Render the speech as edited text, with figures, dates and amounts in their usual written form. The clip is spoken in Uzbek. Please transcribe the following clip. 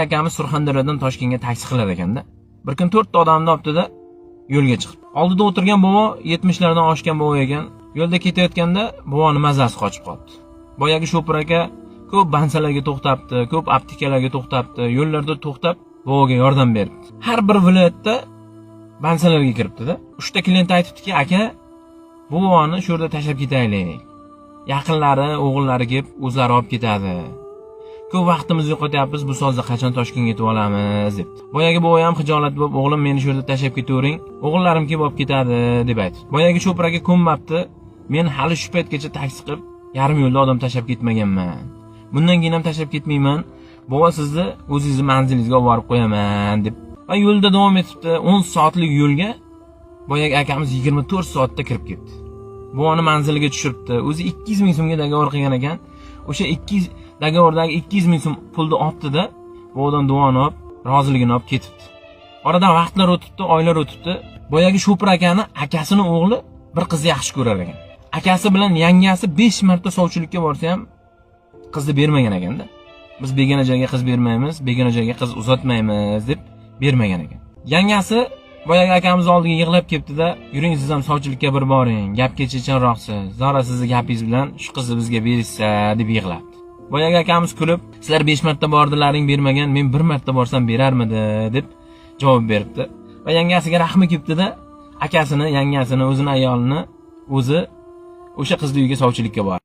Akamiz Surxondaryodan Toshkentga taksi qilar ekanda. Bir kun to'rtta odamni olibdida, yo'lga chiqib. Oldida o'tirgan bobo 70lardan oshgan bobo ekan. Yo'lda ketayotganda boboni mazasi qochib qoldi. Boyagi shopir aka ko'p bansalarga to'xtabdi, ko'p aptekalarga to'xtabdi, yo'llarda to'xtab boboga yordam beribdi. Har bir viloyatda bansalarga kiribdi-da. Uchta klient aytibdiki, aka, bu boboni shu yerda tashlab ketaylik. Yaqinlari, o'g'illari kelib o'zlari olib ketadi. Ko'p vaqtimizni yo'qotyapmiz, bu sozda qachon Toshkentga yetib olamiz, debdi. Boyagi bobo ham xijolat bo'lib, o'g'lim, meni shu yerda tashlab ketavering, o'g'illarim kelib olib ketadi, deb aytdi. Boyagi shopir aka ko'nmabdi. Men hali shu paytgacha taksi qilib yarim yo'lda odam tashlab ketmaganman. Bundan keyin ham tashlab ketmayman. Bobo, sizni o'zingizni manzilingizga olib borib qo'yaman, deb. Va yo'lda davom etibdi. 10 soatlik yo'lga boyagi akamiz 24 soatda kirib ketdi. Boboni manziliga tushiribdi. O'zi 200 ming so'mga договор qilgan ekan. O'sha 200 договор dagi 200 ming so'm pulni olibdi-da, bobodan duoni olib, roziligini olib ketibdi. Oradan vaqtlar o'tibdi, oylar o'tibdi. Boyagi shopir akani akasini o'g'li bir qizni yaxshi ko'rar ekan. Akasi bilan yangasi 5 marta sovchilikka borsa ham qizni bermagan ekanda. Biz begona joyga qiz bermaymiz, begona joyga qiz uzatmaymiz, deb bermagan ekan. Yangasi boyagi akamiz oldiga yig'lab kelibdi-da, yuring, siz ham sovchilikka bir boring, gapga chechanroqsiz, zora sizni gapingiz bilan shu qizni bizga berishsa, deb yig'labdi. Boyagi akamiz kulib, sizlar 5 marta bordilaring, bermagan, men bir marta borsam berarmidi, deb javob beribdi. Va yangasiga rahmi kelibdi-da, akasini, yangasini, o'zini ayolini o'zi o'sha qizni uyiga sovchilikka bordi.